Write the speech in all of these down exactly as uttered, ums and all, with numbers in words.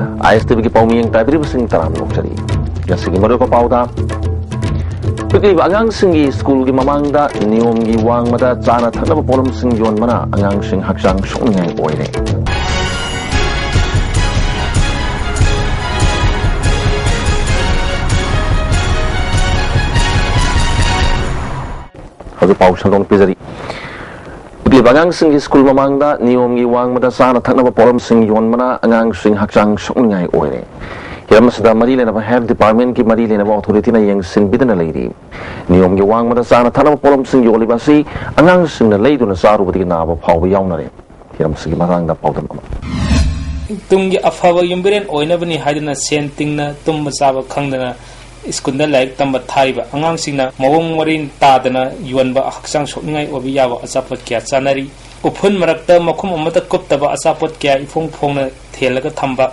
ꯑꯥꯏ ꯑꯦꯁ T ꯚꯤꯒꯤ ꯄꯥꯎꯃꯤꯌꯦꯡ ꯇꯥꯕꯤꯔꯤꯕꯁꯤꯡ ꯇꯔꯥꯝꯅ ꯑꯣꯛꯆꯔꯤ꯫ ꯉꯁꯤꯒꯤ ꯃꯔꯨꯑꯣꯏꯕ ꯄꯥꯎꯗ, ꯄꯤꯛꯂꯤꯕ ꯑꯉꯥꯡꯁꯤꯡꯒꯤ ꯁ꯭ꯀꯨꯜꯒꯤ ꯃꯃꯥꯡꯗ ꯅꯤꯌꯣꯝꯒꯤ ꯋꯥꯡꯃꯗ ꯆꯥꯅ ꯊꯛꯅꯕ ꯄꯣꯠꯂꯝꯁꯤꯡ ꯌꯣꯟꯕꯅ ꯑꯉꯥꯡꯁꯤꯡ ꯍꯛꯆꯥꯡ ꯁꯣꯛꯅꯤꯡꯉꯥꯏ ꯑꯣꯏꯔꯦ꯫ ꯍꯧꯖꯤꯛ ꯄꯥꯎ ꯁꯟꯗꯣꯛꯅ ꯄꯤꯖꯔꯤ꯫ ꯄꯤꯛꯂꯤꯕ ꯑꯉꯥꯡꯁꯤꯡꯒꯤ ꯁ꯭ꯀꯨꯜ ꯃꯃꯥꯡꯗ ꯅꯤꯌꯣꯝꯒꯤ ꯋꯥꯡꯃꯗ ꯆꯥꯅ ꯊꯛꯅꯕ ꯄꯣꯠꯂꯝꯁꯤꯡ ꯌꯣꯟꯕꯅ ꯑꯉꯥꯡꯁꯤꯡ ꯍꯛꯆꯥꯡ ꯁꯣꯛꯅꯤꯡꯉꯥꯏ ꯑꯣꯏꯔꯦ꯫ ꯍꯤꯔꯝ ꯑꯁꯤꯗ ꯃꯔꯤ ꯂꯩꯅꯕ ꯍꯦꯜꯊ ꯗꯤꯄꯥꯔꯠꯃꯦꯟꯒꯤ ꯃꯔꯤ ꯂꯩꯅꯕ ꯑꯣꯊꯣꯔꯤꯇꯤꯅ ꯌꯦꯡꯁꯤꯟꯕꯤꯗꯨꯅ ꯂꯩꯔꯤ꯫ ꯅꯤꯌꯣꯝꯒꯤ ꯋꯥꯡꯃꯗ ꯆꯥꯅ ꯊꯛꯅꯕ ꯄꯣꯠꯂꯝꯁꯤꯡ ꯌꯣꯜꯂꯤꯕ ꯑꯁꯤ ꯑꯉꯥꯡꯁꯤꯡꯅ ꯂꯩꯗꯨꯅ ꯆꯥꯔꯨꯕꯗꯒꯤ ꯅꯥꯕ ꯐꯥꯎꯕ ꯌꯥꯎꯅꯔꯦ꯫ ꯍꯤꯔꯝ ꯑꯁꯤꯒꯤ ꯃꯇꯥꯡꯗ ꯄꯥꯎꯗꯝ ꯑꯃ꯫ ꯇꯨꯡꯒꯤ ꯑꯐꯕ ꯌꯨꯝꯕꯤꯔꯦꯟ ꯑꯣꯏꯅꯕꯅꯤ ꯍꯥꯏꯗꯨꯅ ꯁꯦꯟ ꯇꯤꯡꯅ ꯇꯨꯝꯕ ꯆꯥꯕ ꯈꯪꯗꯅ ꯁ꯭ꯀꯨꯜꯗ ꯂꯥꯏꯔꯤꯛ ꯇꯝꯕ ꯊꯥꯔꯤꯕ ꯑꯉꯥꯡꯁꯤꯡꯅ ꯃꯑꯣꯡ ꯃꯔꯤꯟ ꯇꯥꯗꯅ ꯌꯣꯟꯕ ꯍꯛꯆꯥꯡ ꯁꯣꯛꯅꯤꯡꯉꯥꯏ ꯑꯣꯏꯕ ꯌꯥꯕ ꯑꯆꯥꯄꯣꯠ ꯀꯌꯥ ꯆꯥꯅꯔꯤ꯫ ꯎꯐꯨꯟ ꯃꯔꯛꯇ ꯃꯈꯨꯝ ꯑꯃꯠꯇ ꯀꯨꯞꯇꯕ ꯑꯆꯥꯄꯣꯠ ꯀꯌꯥ ꯏꯐꯣꯡ ꯐꯣꯡꯅ ꯊꯦꯜꯂꯒ ꯊꯝꯕ,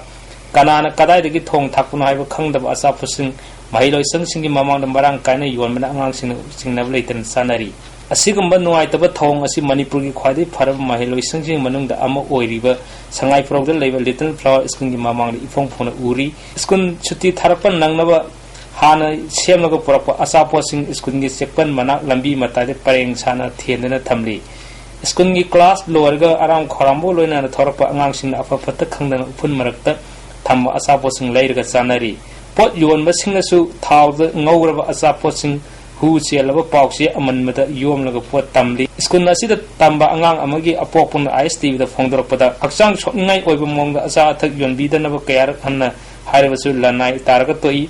ꯀꯅꯥꯅ ꯀꯗꯥꯏꯗꯒꯤ ꯊꯣꯡ ꯊꯥꯛꯄꯅꯣ ꯍꯥꯏꯕ ꯈꯪꯗꯕ ꯑꯆꯥꯄꯣꯠꯁꯤꯡ ꯃꯍꯩꯂꯣꯏꯁꯪꯁꯤꯡꯒꯤ ꯃꯃꯥꯡꯗ ꯃꯔꯥꯡ ꯀꯥꯏꯅ ꯌꯣꯟꯕꯅ ꯑꯉꯥꯡꯁꯤꯡꯅ ꯆꯤꯡꯅꯕ ꯂꯩꯇꯅ ꯆꯥꯅꯔꯤ꯫ ꯑꯁꯤꯒꯨꯝꯕ ꯅꯨꯡꯉꯥꯏꯇꯕ ꯊꯧꯑꯣꯡ ꯑꯁꯤ ꯃꯅꯤꯄꯨꯔꯒꯤ ꯈ꯭ꯋꯥꯏꯗꯒꯤ ꯐꯔꯕ ꯃꯍꯩꯂꯣꯏꯁꯪꯁꯤꯡꯒꯤ ꯃꯅꯨꯡꯗ ꯑꯃ ꯑꯣꯏꯔꯤꯕ ꯁꯉꯥꯏꯄ꯭ꯔꯧꯗ ꯂꯩꯕ ꯂꯤꯇꯜ ꯐ꯭ꯂꯥꯋꯔ ꯁ꯭ꯀꯨꯜꯒꯤ ꯃꯃꯥꯡꯗ ꯏꯐꯣꯡ ꯐꯣꯡꯅ ꯎꯔꯤ꯫ ꯁ꯭ꯀꯨꯜ ꯁꯨꯇꯤ ꯊꯥꯔꯛꯄ ꯅꯪꯅꯕ ꯍꯥꯟꯅ ꯁꯦꯝꯂꯒ ꯄꯨꯔꯛꯄ ꯑꯆꯥꯄꯣꯠꯁꯤꯡ ꯁ꯭ꯀꯨꯜꯒꯤ ꯆꯦꯛꯄꯟ ꯃꯅꯥꯛ ꯂꯝꯕꯤ ꯃꯇꯥꯏꯗ ꯄꯔꯦꯡ ꯁꯥꯅ ꯊꯦꯟꯗꯨꯅ ꯊꯝꯂꯤ꯫ ꯁ꯭ꯀꯨꯜꯒꯤ ꯀ꯭ꯂꯥꯁ ꯂꯣꯏꯔꯒ ꯑꯔꯥꯝ ꯈꯧꯔꯥꯡꯕꯒ ꯂꯣꯏꯅꯅ ꯊꯣꯔꯛꯄ ꯑꯉꯥꯡꯁꯤꯡꯅ ꯑꯐ ꯐꯠꯇ ꯈꯪꯗꯅ ꯎꯐꯨꯜ ꯃꯔꯛꯇ ꯊꯝꯕ ꯑꯆꯥꯄꯣꯠꯁꯤꯡ ꯂꯩꯔꯒ ꯆꯥꯅꯔꯤ꯫ ꯄꯣꯠ ꯌꯣꯟꯕꯁꯤꯡꯅꯁꯨ ꯊꯥꯎꯗ ꯉꯧꯔꯕ ꯑꯆꯥꯄꯣꯠꯁꯤꯡ, ꯍꯨ ꯆꯦꯜꯂꯕ ꯄꯥꯎꯆꯦ ꯑꯃꯟꯕꯗ ꯌꯣꯝꯂꯒ ꯄꯣꯠ ꯇꯝꯂꯤ꯫ ꯁ꯭ꯀꯨꯜ ꯑꯁꯤꯗ ꯇꯝꯕ ꯑꯉꯥꯡ ꯑꯃꯒꯤ ꯑꯄꯣꯛꯄꯅ ꯑꯥꯏ ꯑꯦꯁ ꯇꯤ ꯚꯤꯗ ꯐꯣꯡꯗꯣꯔꯛꯄꯗ, ꯍꯛꯆꯥꯡ ꯁꯣꯛꯅꯤꯡꯉꯥꯏ ꯑꯣꯏꯕ ꯃꯑꯣꯡꯗ ꯑꯆꯥ ꯑꯊꯛ ꯌꯣꯟꯕꯤꯗꯅꯕ ꯀꯌꯥꯔꯛ ꯍꯟꯅ ꯍꯥꯏꯔꯕꯁꯨ ꯂꯅꯥꯏ ꯇꯥꯔꯒ ꯇꯣꯛꯏ꯫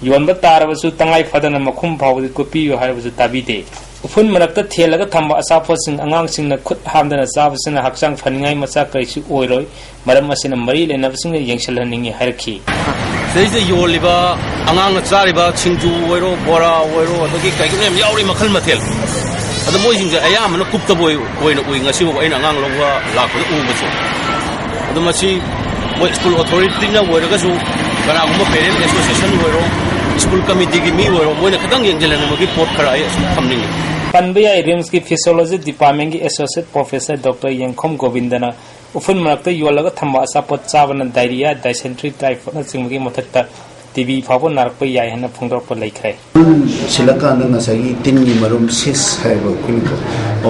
ꯌꯣꯟꯕ ꯇꯥꯔꯕꯁꯨ ꯇꯉꯥꯏ ꯐꯗꯅ ꯃꯈꯨꯝ ꯐꯥꯎꯕꯗꯤ ꯀꯨꯞꯄꯤꯌꯨ ꯍꯥꯏꯔꯕꯁꯨ ꯇꯥꯕꯤꯗꯦ꯫ ꯎꯐꯨꯟ ꯃꯔꯛꯇ ꯊꯦꯜꯂꯒ ꯊꯝꯕ ꯑꯆꯥꯄꯣꯠꯁꯤꯡ ꯑꯉꯥꯡꯁꯤꯡꯅ ꯈꯨꯠ ꯍꯥꯝꯗꯅ ꯆꯥꯕꯁꯤꯅ ꯍꯛꯆꯥꯡ ꯐꯅꯤꯡꯉꯥꯏ ꯃꯆꯥꯛ ꯀꯔꯤꯁꯨ ꯑꯣꯏꯔꯣꯏ꯫ ꯃꯔꯝ ꯑꯁꯤꯅ ꯃꯔꯤ ꯂꯩꯅꯕꯁꯤꯡꯅ ꯌꯦꯡꯁꯤꯜꯍꯟꯅꯤꯡꯉꯤ ꯍꯥꯏꯔꯛꯈꯤ꯫ ꯁꯤꯗꯩꯁꯤꯗ ꯌꯣꯜꯂꯤꯕ, ꯑꯉꯥꯡꯅ ꯆꯥꯔꯤꯕ ꯁꯤꯡꯖꯨ ꯑꯣꯏꯔꯣ, ꯕꯣꯔꯥ ꯑꯣꯏꯔꯣ, ꯑꯗꯒꯤ ꯀꯩꯀꯩꯅꯣ ꯌꯥꯝ ꯌꯥꯎꯔꯤ ꯃꯈꯜ ꯃꯊꯦꯜ꯫ ꯑꯗꯣ ꯃꯣꯏꯁꯤꯡꯁꯦ ꯑꯌꯥꯝꯕꯅ ꯀꯨꯞꯇꯕ ꯑꯣꯏ-, ꯑꯣꯏꯅ ꯎꯏ ꯉꯁꯤꯐꯥꯎ ꯑꯩꯅ ꯑꯉꯥꯡ ꯂꯧꯕ ꯂꯥꯛꯄꯗ ꯎꯕꯁꯦ꯫ ꯑꯗꯣ ꯃꯁꯤ ꯃꯣꯏ ꯁ꯭ꯀꯨꯜ ꯑꯣꯊꯣꯔꯤꯇꯤꯅ ꯑꯣꯏꯔꯒꯁꯨ, ꯀꯅꯥꯒꯨꯝꯕ ꯄꯦꯔꯦꯟ ꯑꯦꯁꯣꯁꯤꯌꯦꯁꯟ ꯑꯣꯏꯔꯣ, ꯁ꯭ꯀꯨꯜ ꯀꯃꯤꯇꯤꯒꯤ ꯃꯤ ꯑꯣꯏꯔꯣ, ꯃꯣꯏꯅ ꯈꯤꯇꯪ ꯌꯦꯡꯁꯤꯜꯍꯟꯅꯤꯡꯕꯒꯤ ꯄꯣꯠ ꯈꯔ ꯑꯩ ꯑꯁꯨꯝ ꯊꯝꯅꯤꯡꯉꯤ꯫ ꯄꯟꯕ ꯌꯥꯏ, ꯔꯤꯝꯁꯀꯤ ꯐꯤꯁꯤꯑꯣꯂꯣꯖꯤ ꯗꯤꯄꯥꯔꯠꯃꯦꯟꯒꯤ ꯑꯦꯁꯣꯁꯤꯌꯦꯠ ꯄ꯭ꯔꯣꯐꯦꯁꯔ ꯗꯣꯛꯇꯔ ꯌꯦꯡꯈꯣꯝ ꯒꯣꯕꯤꯟꯗꯅ ꯎꯐꯨꯟ ꯃꯔꯛꯇ ꯌꯣꯜꯂꯒ ꯊꯝꯕ ꯑꯆꯥꯄꯣꯠ ꯆꯥꯕꯅ diarrhea, dysentery, typhoidꯅꯆꯤꯡꯕꯒꯤ ꯃꯊꯛꯇ ꯇꯤ ꯕꯤ ꯐꯥꯎꯕ ꯅꯥꯔꯛꯄ ꯌꯥꯏ ꯍꯥꯏꯅ ꯐꯣꯡꯗꯣꯔꯛꯄ ꯂꯩꯈ꯭ꯔꯦ꯫ ꯁꯤꯜꯂꯀꯥꯟꯗ ꯉꯁꯥꯏꯒꯤ ꯇꯤꯟꯒꯤ ꯃꯔꯨꯝ, cyst ꯍꯥꯏꯕ ꯑꯩꯈꯣꯏꯅ,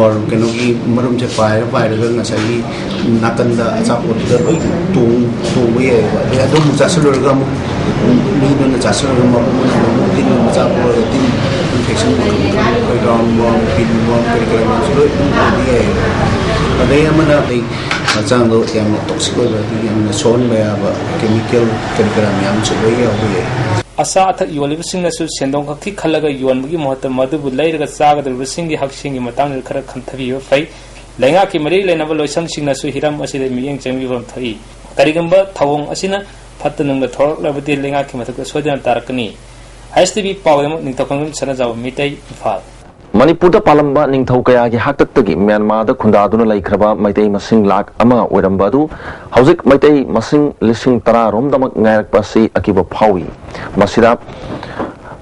or ꯀꯩꯅꯣꯒꯤ ꯃꯔꯨꯝꯁꯦ ꯄꯥꯏꯔ ꯄꯥꯏꯔꯒ ꯉꯁꯥꯏꯒꯤ ꯅꯥꯀꯟꯗ ꯑꯆꯥꯄꯣꯠꯇꯨꯗ ꯂꯣꯏ ꯇꯣꯡ-, ꯇꯣꯡꯕ ꯌꯥꯏꯑꯕ꯫ ꯑꯗꯩ ꯑꯗꯨ ꯑꯃꯨꯛ ꯆꯥꯁꯤꯜꯂꯨꯔꯒ ꯑꯃꯨꯛ ꯃꯤꯗꯨꯅ ꯆꯥꯁꯤꯜꯂꯒ ꯃꯕꯨꯛ ꯃꯅꯨꯡꯗ ꯑꯃꯨꯛ ꯇꯤꯟ ꯑꯃꯨꯛ ꯆꯥꯊꯣꯛꯑꯒ ꯇꯤꯟ infection ꯃꯈꯜ ꯃꯈꯜ, ꯑꯩꯈꯣꯏ round worm, pinworm, ꯀꯔꯤ ꯀꯔꯥ ꯃꯌꯥꯝꯁꯨ ꯂꯣꯏ ꯑꯗꯨꯝ ꯑꯣꯏꯕ ꯌꯥꯏꯑꯕ꯫ ꯑꯗꯩ ꯑꯃꯅ ꯑꯩ ꯍꯛꯆꯥꯡꯗꯣ ꯌꯥꯝꯅ toxic ꯑꯣꯏꯕ, ꯑꯗꯒꯤ ꯌꯥꯝꯅ ꯁꯣꯛꯍꯟꯕ ꯌꯥꯕ chemical ꯀꯔꯤ ꯀꯔꯥ ꯃꯌꯥꯝꯁꯨ ꯂꯣꯏ ꯌꯥꯎꯕ ꯌꯥꯏ꯫ ꯑꯆꯥ ꯑꯊꯛ ꯌꯣꯜꯂꯤꯕꯁꯤꯡꯅꯁꯨ ꯁꯦꯟꯗꯣꯡ ꯈꯛꯀꯤ ꯈꯜꯂꯒ ꯌꯣꯟꯕꯒꯤ ꯃꯍꯨꯠꯇ ꯃꯗꯨꯕꯨ ꯂꯩꯔꯒ ꯆꯥꯒꯗꯧꯔꯤꯕꯁꯤꯡꯒꯤ ꯍꯛꯁꯦꯜꯒꯤ ꯃꯇꯥꯡꯗ ꯈꯔ ꯈꯟꯊꯕꯤꯕ ꯐꯩ꯫ ꯂꯩꯉꯥꯛꯀꯤ ꯃꯔꯤ ꯂꯩꯅꯕ ꯂꯣꯏꯁꯪꯁꯤꯡꯅꯁꯨ ꯍꯤꯔꯝ ꯑꯁꯤꯗ ꯃꯤꯠꯌꯦꯡ ꯆꯪꯕꯤꯐꯝ ꯊꯣꯛꯏ꯫ ꯀꯔꯤꯒꯨꯝꯕ ꯊꯧꯑꯣꯡ ꯑꯁꯤꯅ ꯐꯠꯇ ꯅꯨꯡꯗ ꯊꯣꯔꯛꯂꯕꯗꯤ ꯂꯩꯉꯥꯛꯀꯤ ꯃꯊꯛꯇ ꯁꯣꯏꯗꯅ ꯇꯥꯔꯛꯀꯅꯤ꯫ ꯑꯥꯏ ꯑꯦꯁ ꯇꯤ ꯚꯤ ꯄꯥꯎꯒꯤꯗꯃꯛ ꯅꯤꯡꯊꯧꯈꯣꯡꯕꯝ ꯁꯅꯥꯖꯥꯎꯕ ꯃꯤꯇꯩ, ꯏꯝꯐꯥꯜ꯫ ꯃꯅꯤꯄꯨꯔꯗ ꯄꯥꯜꯂꯝꯕ ꯅꯤꯡꯊꯧ ꯀꯌꯥꯒꯤ ꯍꯥꯛꯇꯛꯇꯒꯤ ꯃ꯭ꯌꯥꯟꯃꯥꯔꯗ ꯈꯨꯟꯗꯥꯗꯨꯅ ꯂꯩꯈ꯭ꯔꯕ ꯃꯩꯇꯩ ꯃꯁꯤꯡ ꯂꯥꯈ ꯑꯃ ꯑꯣꯏꯔꯝꯕ ꯑꯗꯨ ꯍꯧꯖꯤꯛ ꯃꯩꯇꯩ ꯃꯁꯤꯡ ꯂꯤꯁꯤꯡ ꯇꯔꯥ ꯔꯣꯝꯗꯃꯛ ꯉꯥꯏꯔꯛꯄ ꯑꯁꯤ ꯑꯀꯤꯕ ꯐꯥꯎꯏ꯫ ꯃꯁꯤꯗ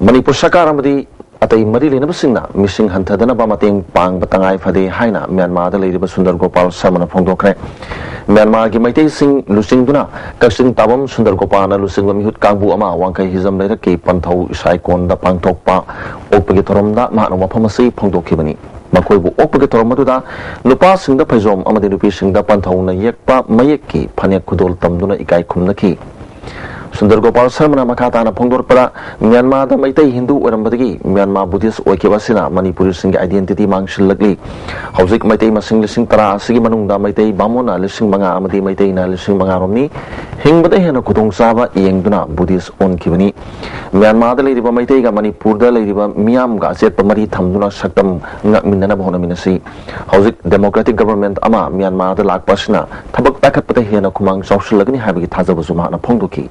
ꯃꯅꯤꯄꯨꯔ ꯁꯔꯀꯥꯔ ꯑꯃꯗꯤ ꯑꯇꯩ ꯃꯔꯤ ꯂꯩꯅꯕꯁꯤꯡꯅ ꯃꯤꯁꯤꯡ ꯍꯟꯊꯗꯅꯕ ꯃꯇꯦꯡ ꯄꯥꯡꯕ ꯇꯉꯥꯏ ꯐꯗꯦ ꯍꯥꯏꯅ ꯃ꯭ꯌꯥꯟꯃꯥꯔꯗ ꯂꯩꯔꯤꯕ ꯁꯨꯟꯗꯔ ꯒꯣꯄꯥꯜ ꯁꯔꯃꯅ ꯐꯣꯡꯗꯣꯛꯈ꯭ꯔꯦ꯫ ꯃ꯭ꯌꯥꯟꯃꯥꯔꯒꯤ ꯃꯩꯇꯩꯁꯤꯡ ꯂꯨꯆꯤꯡꯗꯨꯅ ꯀꯛꯆꯤꯡ ꯇꯥꯕꯝ ꯁꯨꯟꯗꯔ ꯒꯣꯄꯥꯜꯅ ꯂꯨꯆꯤꯡꯕ ꯃꯤꯍꯨꯠ ꯀꯥꯡꯕꯨ ꯑꯃ ꯋꯥꯡꯈꯩ ꯍꯤꯖꯝ ꯂꯩꯔꯛꯀꯤ ꯄꯟꯊꯧ ꯏꯁꯥꯏꯀꯣꯟꯗ ꯄꯥꯡꯊꯣꯛꯄ ꯑꯣꯛꯄꯒꯤ ꯊꯧꯔꯝꯗ ꯃꯍꯥꯛꯅ ꯋꯥꯐꯝ ꯑꯁꯤ ꯐꯣꯡꯗꯣꯛꯈꯤꯕꯅꯤ꯫ ꯃꯈꯣꯏꯕꯨ ꯑꯣꯛꯄꯒꯤ ꯊꯧꯔꯝ ꯑꯗꯨꯗ ꯅꯨꯄꯥꯁꯤꯡꯗ ꯐꯩꯖꯣꯝ ꯑꯃꯗꯤ ꯅꯨꯄꯤꯁꯤꯡꯗ ꯄꯟꯊꯧꯅ ꯌꯦꯛꯄ ꯃꯌꯦꯛꯀꯤ ꯐꯅꯦꯛ ꯈꯨꯗꯣꯜ ꯇꯝꯗꯨꯅ ꯏꯀꯥꯏ ꯈꯨꯝꯅꯈꯤ꯫ ꯁꯨꯟꯗꯔ ꯒꯣꯄꯥꯜ ꯁꯔꯃꯅ ꯃꯈꯥ ꯇꯥꯅ ꯐꯣꯡꯗꯣꯔꯛꯄꯗ, ꯃ꯭ꯌꯥꯟꯃꯥꯔꯗ ꯃꯩꯇꯩ ꯍꯤꯟꯗꯨ ꯑꯣꯏꯔꯝꯕꯗꯒꯤ ꯃ꯭ꯌꯥꯟꯃꯥꯔ ꯕꯨꯙꯤꯁ ꯑꯣꯏꯈꯤꯕ ꯑꯁꯤꯅ ꯃꯅꯤꯄꯨꯔꯤꯁꯤꯡꯒꯤ identity ꯃꯥꯡꯁꯤꯜꯂꯛꯂꯤ꯫ ꯍꯧꯖꯤꯛ ꯃꯩꯇꯩ ꯃꯁꯤꯡ ꯂꯤꯁꯤꯡ ꯇꯔꯥ ꯑꯁꯤꯒꯤ ꯃꯅꯨꯡꯗ ꯃꯩꯇꯩ ꯕꯥꯃꯣꯟꯅ ꯂꯤꯁꯤꯡ ꯃꯉꯥ ꯑꯃꯗꯤ ꯃꯩꯇꯩꯅ ꯂꯤꯁꯤꯡ ꯃꯉꯥ ꯔꯣꯝꯅꯤ꯫ ꯍꯤꯡꯕꯗ ꯍꯦꯟꯅ ꯈꯨꯗꯣꯡꯆꯥꯕ ꯌꯦꯡꯗꯨꯅ ꯕꯨꯙꯤꯁ ꯑꯣꯟꯈꯤꯕꯅꯤ꯫ ꯃ꯭ꯌꯥꯟꯃꯥꯔꯗ ꯂꯩꯔꯤꯕ ꯃꯩꯇꯩꯒ ꯃꯅꯤꯄꯨꯔꯗ ꯂꯩꯔꯤꯕ ꯃꯤꯌꯥꯝꯒ ꯑꯆꯦꯠꯄ ꯃꯔꯤ ꯊꯝꯗꯨꯅ ꯁꯛꯇꯝ ꯉꯥꯛꯃꯤꯟꯅꯅꯕ ꯍꯣꯠꯅꯃꯤꯟꯅꯁꯤ꯫ ꯍꯧꯖꯤꯛ democratic government ꯑꯃ ꯃ꯭ꯌꯥꯟꯃꯥꯔꯗ ꯂꯥꯛꯄ ꯑꯁꯤꯅ ꯊꯕꯛ ꯄꯥꯏꯈꯠꯄꯗ ꯍꯦꯟꯅ ꯈꯨꯃꯥꯡ ꯆꯥꯎꯁꯤꯜꯂꯒꯅꯤ ꯍꯥꯏꯕꯒꯤ ꯊꯥꯖꯕꯁꯨ ꯃꯍꯥꯛꯅ ꯐꯣꯡꯗꯣꯛꯈꯤ꯫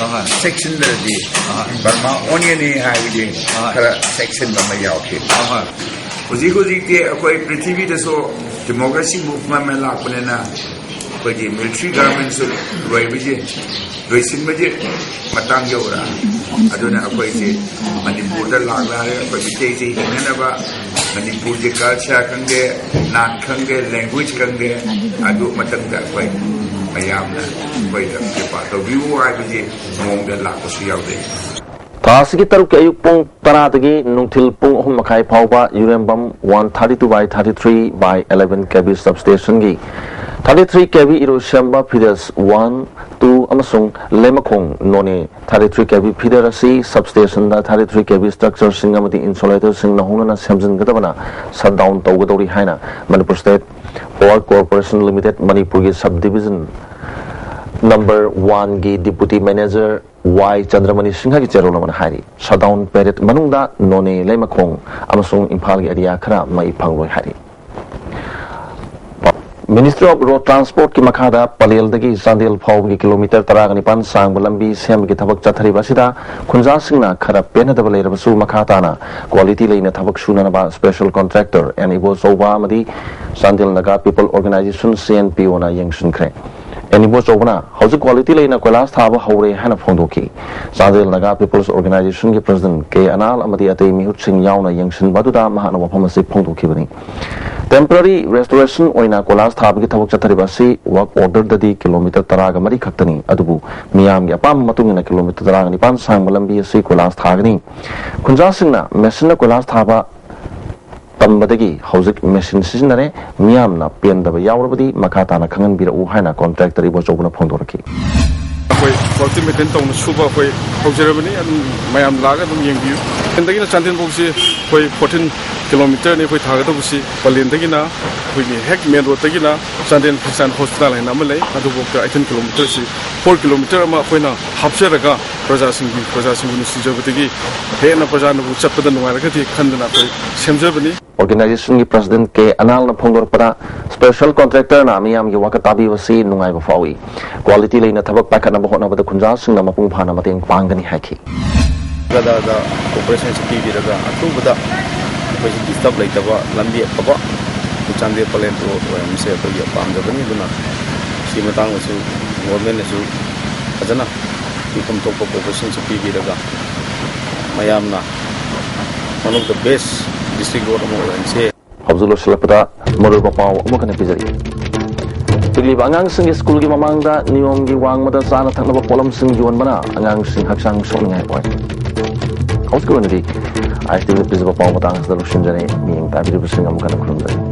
ꯑꯍꯣꯏ꯫ ꯆꯦꯛꯁꯤꯟꯗ꯭ꯔꯗꯤ ꯑꯍꯣꯏ꯫ ꯕꯔꯃꯥ ꯑꯣꯟꯒꯅꯤ ꯍꯥꯏꯕꯒꯤ ꯑꯍꯣꯏ꯫ ꯈꯔ ꯆꯦꯛꯁꯤꯟꯕ ꯑꯃ ꯌꯥꯎꯈꯤ꯫ ꯑꯍꯣꯏ꯫ ꯍꯧꯖꯤꯛ ꯍꯧꯖꯤꯛꯇꯤ ꯑꯩꯈꯣꯏ ꯄ꯭ꯔꯤꯊꯤꯕꯤꯗꯁꯨ democracy movement ꯂꯥꯛꯄꯅꯤꯅ ꯑꯩꯈꯣꯏꯒꯤ ꯃꯤꯂꯤꯇꯔꯤ ꯒꯥꯔꯃꯦꯟꯁꯨ ꯂꯣꯏꯕꯁꯦ, ꯂꯣꯏꯁꯤꯟꯕꯁꯦ ꯃꯇꯥꯡ ꯌꯧꯔꯛꯑꯦ꯫ ꯑꯗꯨꯅ ꯑꯩꯈꯣꯏꯁꯦ ꯃꯅꯤꯄꯨꯔꯗ ꯂꯥꯛꯂꯒ ꯑꯩꯈꯣꯏ ꯃꯤꯇꯩꯁꯦ ꯍꯤꯡꯅꯅꯕ, ꯃꯅꯤꯄꯨꯔꯒꯤ ꯀꯜꯆꯔ ꯈꯪꯗꯦ, ꯅꯥꯠ ꯈꯪꯗꯦ, ꯂꯦꯡꯒ꯭ꯋꯦꯖ ꯈꯪꯗꯦ, ꯑꯗꯨ ꯃꯇꯝꯗ ꯑꯩꯈꯣꯏ ꯃꯌꯥꯝꯅ ꯑꯩꯈꯣꯏꯗ ꯀ꯭ꯔꯤꯄꯥ ꯇꯧꯕꯤꯌꯨ ꯍꯥꯏꯕꯒꯤ ꯃꯑꯣꯡꯗ ꯂꯥꯛꯄꯁꯨ ꯌꯥꯎꯖꯩ꯫ ꯊꯥ ꯑꯁꯤꯒꯤ ꯇꯔꯨꯛꯀꯤ ꯑꯌꯨꯛ ꯄꯨꯡ ꯇꯔꯥꯗꯒꯤ ꯅꯨꯡꯊꯤꯜ ꯄꯨꯡ ꯑꯍꯨꯝ ꯃꯈꯥꯏ ꯐꯥꯎꯕ ꯌꯨꯔꯦꯝꯕꯝ one thirty two by thirty three by eleven K V substation ꯒꯤ thirty three K V ꯏꯔꯣꯏꯁꯦꯝꯕ feeders one, two ꯑꯃꯁꯨꯡ ꯂꯩꯃꯈꯣꯡ ꯅꯣꯅꯦ thirty three K V feeder ꯑꯁꯤ substation ꯗ thirty three K V structure ꯁꯤꯡ ꯑꯃꯗꯤ insulator ꯁꯤꯡꯅ ꯍꯧꯅꯅ ꯁꯦꯝꯖꯤꯟꯒꯗꯕꯅ shutdown ꯇꯧꯒꯗꯧꯔꯤ ꯍꯥꯏꯅ Manipur State Power Corporation Limited ꯃꯅꯤꯄꯨꯔꯒꯤ sub division number one ꯒꯤ deputy manager ꯋꯥꯏ ꯆꯟꯗ꯭ꯔꯃꯅꯤ ꯁꯤꯡꯍꯒꯤ ꯆꯦꯔꯣꯜ ꯑꯃꯅ ꯍꯥꯏꯔꯤ꯫ Shutdown period ꯃꯅꯨꯡꯗ ꯅꯣꯅꯦ, ꯂꯩꯃꯈꯣꯡ ꯑꯃꯁꯨꯡ ꯏꯝꯐꯥꯜꯒꯤ area ꯈꯔ ꯃꯩ ꯐꯪꯂꯣꯏ ꯍꯥꯏꯔꯤ꯫ Ministry of Road Transport ꯀꯤ ꯃꯈꯥꯗ ꯄꯂꯦꯜꯗꯒꯤ ꯆꯥꯟꯗꯦꯜ ꯐꯥꯎꯕꯒꯤ kilometre ꯇꯔꯥꯒ ꯅꯤꯄꯥꯟ ꯁꯥꯡꯕ ꯂꯝꯕꯤ ꯁꯦꯝꯕꯒꯤ ꯊꯕꯛ ꯆꯠꯊꯔꯤꯕ ꯑꯁꯤꯗ ꯈꯨꯟꯖꯥꯁꯤꯡꯅ ꯈꯔ ꯄꯦꯟꯅꯗꯕ ꯂꯩꯔꯕꯁꯨ, ꯃꯈꯥ ꯇꯥꯅ quality ꯂꯩꯅ ꯊꯕꯛ ꯁꯨꯅꯅꯕ special contractor ꯑꯦꯟ ꯏꯕꯣꯆꯧꯕ ꯑꯃꯗꯤ Chandel Naga People Organisation, C N P O ꯅ ꯌꯦꯡꯁꯤꯟꯈ꯭ꯔꯦ꯫ ꯑꯦꯟ ꯏꯕꯣꯆꯧꯕꯅ ꯍꯧꯖꯤꯛ quality ꯂꯩꯅ ꯀꯣꯏꯂꯥꯁ ꯊꯥꯕ ꯍꯧꯔꯦ ꯍꯥꯏꯅ ꯐꯣꯡꯗꯣꯛꯈꯤ꯫ ꯆꯥꯟꯗꯦꯜ ꯅꯥꯒꯥ People's Organisation ꯒꯤ president ꯀꯦ ꯑꯅꯥꯜ ꯑꯃꯗꯤ ꯑꯇꯩ ꯃꯤꯍꯨꯠꯁꯤꯡ ꯌꯥꯎꯅ ꯌꯦꯡꯁꯤꯟꯕ ꯑꯗꯨꯗ ꯃꯍꯥꯛꯅ ꯋꯥꯐꯝ ꯑꯁꯤ ꯐꯣꯡꯗꯣꯛꯈꯤꯕꯅꯤ꯫ Temporary restoration ꯑꯣꯏꯅ ꯀꯣꯏꯂꯥꯁ ꯊꯥꯕꯒꯤ ꯊꯕꯛ ꯆꯠꯊꯔꯤꯕ ꯑꯁꯤ work order ꯗꯗꯤ kilometre ꯇꯔꯥꯒ ꯃꯔꯤ ꯈꯛꯇꯅꯤ, ꯑꯗꯨꯕꯨ ꯃꯤꯌꯥꯝꯒꯤ ꯑꯄꯥꯝꯕ ꯃꯇꯨꯡ ꯏꯟꯅ kilometre ꯇꯔꯥꯒ ꯅꯤꯄꯥꯟ ꯁꯥꯡꯕ ꯂꯝꯕꯤ ꯑꯁꯤ ꯀꯣꯏꯂꯥꯁ ꯊꯥꯒꯅꯤ꯫ ꯈꯨꯟꯖꯥꯁꯤꯡꯅ machine ꯅ ꯀꯣꯏꯂꯥꯁ ꯊꯥꯕ ꯇꯝꯕꯗꯒꯤ ꯍꯧꯖꯤꯛ machine ꯁꯤꯖꯤꯟꯅꯔꯦ꯫ ꯃꯤꯌꯥꯝꯅ ꯄꯦꯟꯗꯕ ꯌꯥꯎꯔꯕꯗꯤ ꯃꯈꯥ ꯇꯥꯅ ꯈꯪꯍꯟꯕꯤꯔꯛꯎ ꯍꯥꯏꯅ contractor ꯏꯕꯣꯆꯧꯕꯅ ꯐꯣꯡꯗꯣꯔꯛꯈꯤ꯫ ꯑꯩꯈꯣꯏ quality maintain ꯇꯧꯅ ꯁꯨꯕ ꯑꯩꯈꯣꯏ ꯍꯧꯖꯔꯕꯅꯤ꯫ ꯑꯗꯨꯝ ꯃꯌꯥꯝ ꯂꯥꯛꯑꯒ ꯑꯗꯨꯝ ꯌꯦꯡꯕꯤꯌꯨ꯫ ꯄꯂꯦꯟꯗꯒꯤꯅ ꯆꯥꯟꯗꯦꯜꯐꯥꯎꯁꯤ ꯑꯩꯈꯣꯏ fourteen kilometre ꯅꯤ ꯑꯩꯈꯣꯏ ꯊꯥꯒꯗꯧꯕꯁꯤ꯫ ꯄꯂꯦꯟꯗꯒꯤꯅ ꯑꯩꯈꯣꯏꯒꯤ ꯍꯦꯛ main road ꯇꯒꯤꯅ Chandel Christian Hospital ꯍꯥꯏꯅ ꯑꯃ ꯂꯩ, ꯑꯗꯨꯐꯥꯎꯗ eighteen kilometre ꯁꯤ, four kilometre ꯑꯃ ꯑꯩꯈꯣꯏꯅ ꯍꯥꯞꯆꯔꯒ ꯄ꯭ꯔꯖꯥꯁꯤꯡꯒꯤ, ꯄ꯭ꯔꯖꯥꯁꯤꯡꯕꯨ ꯅꯨꯡꯁꯤꯖꯕꯗꯒꯤ ꯍꯦꯟꯅ ꯄ꯭ꯔꯖꯥꯅꯕꯨ ꯆꯠꯄꯗ ꯅꯨꯡꯉꯥꯏꯔꯒꯗꯤ ꯈꯟꯗꯅ ꯑꯩꯈꯣꯏ ꯁꯦꯝꯖꯕꯅꯤ꯫ Organisation ꯒꯤ president ꯀꯦ ꯑꯅꯥꯜꯅ ꯐꯣꯡꯗꯣꯔꯛꯄꯗ, special contractor ꯅ ꯃꯤꯌꯥꯝꯒꯤ ꯋꯥꯀꯠ ꯇꯥꯕꯤꯕꯁꯤ ꯅꯨꯡꯉꯥꯏꯕ ꯐꯥꯎꯏ꯫ Quality ꯂꯩꯅ ꯊꯕꯛ ꯄꯥꯏꯈꯠꯅꯕ ꯍꯣꯠꯅꯕꯗ ꯈꯨꯟꯖꯥꯁꯤꯡꯅ ꯃꯄꯨꯡ ꯐꯥꯅ ꯃꯇꯦꯡ ꯄꯥꯡꯒꯅꯤ ꯍꯥꯏꯈꯤ꯫ ꯒꯗꯥꯗ cooperation ꯁꯤ ꯄꯤꯕꯤꯔꯒ ꯑꯊꯨꯕꯗ ꯑꯩꯈꯣꯏꯁꯤ disturb ꯂꯩꯇꯕ ꯂꯝꯕꯤ ꯑꯐꯕ ꯆꯥꯟꯗꯦꯜ ꯄꯂꯦꯟ road ꯑꯣꯏꯔꯝꯕꯁꯦ ꯑꯩꯈꯣꯏꯒꯤ ꯄꯥꯝꯖꯕꯅꯤ꯫ ꯑꯗꯨꯅ ꯃꯇꯥꯡꯗꯁꯨ ꯒꯣꯔꯃꯦꯟꯅꯁꯨ ꯐꯖꯅ ꯄꯤꯐꯝ ꯊꯣꯛꯄ ꯀꯣꯑꯣꯄꯔꯦꯁꯟꯁꯨ ꯄꯤꯕꯤꯔꯒ ꯃꯌꯥꯝꯅ one of the best district road ꯑꯃ ꯑꯣꯏꯍꯟꯁꯦ꯫ ꯍꯧꯖꯤꯛ ꯂꯣꯏꯁꯤꯜꯂꯛꯄꯗ ꯃꯔꯨꯑꯣꯏꯕ ꯄꯥꯎ ꯑꯃꯈꯛ ꯄꯤꯖꯔꯤ꯫ ꯄꯤꯛꯂꯤꯕ ꯑꯉꯥꯡꯁꯤꯡꯒꯤ ꯁ꯭ꯀꯨꯜꯒꯤ ꯃꯃꯥꯡꯗ ꯅꯤꯌꯣꯝꯒꯤ ꯋꯥꯡꯃꯗ ꯆꯥꯅ ꯊꯛꯅꯕ ꯄꯣꯠꯂꯝꯁꯤꯡ ꯌꯣꯟꯕꯅ ꯑꯉꯥꯡꯁꯤꯡ ꯍꯛꯆꯥꯡ ꯁꯣꯛꯅꯤꯡꯉꯥꯏ ꯑꯣꯏ꯫ ꯍꯧꯖꯤꯛꯀꯤ ꯑꯣꯏꯅꯗꯤ ꯑꯥꯏ ꯇꯤ ꯚꯤꯗ ꯄꯤꯖꯕ ꯄꯥꯎ ꯃꯇꯥꯡ ꯑꯁꯤꯗ ꯂꯣꯏꯁꯤꯟꯖꯔꯦ꯫ ꯃꯤꯠꯌꯦꯡ ꯇꯥꯕꯤꯔꯤꯕꯁꯤꯡ ꯑꯃꯨꯛ ꯍꯟꯅ ꯈꯨꯔꯨꯝꯖꯔꯤ꯫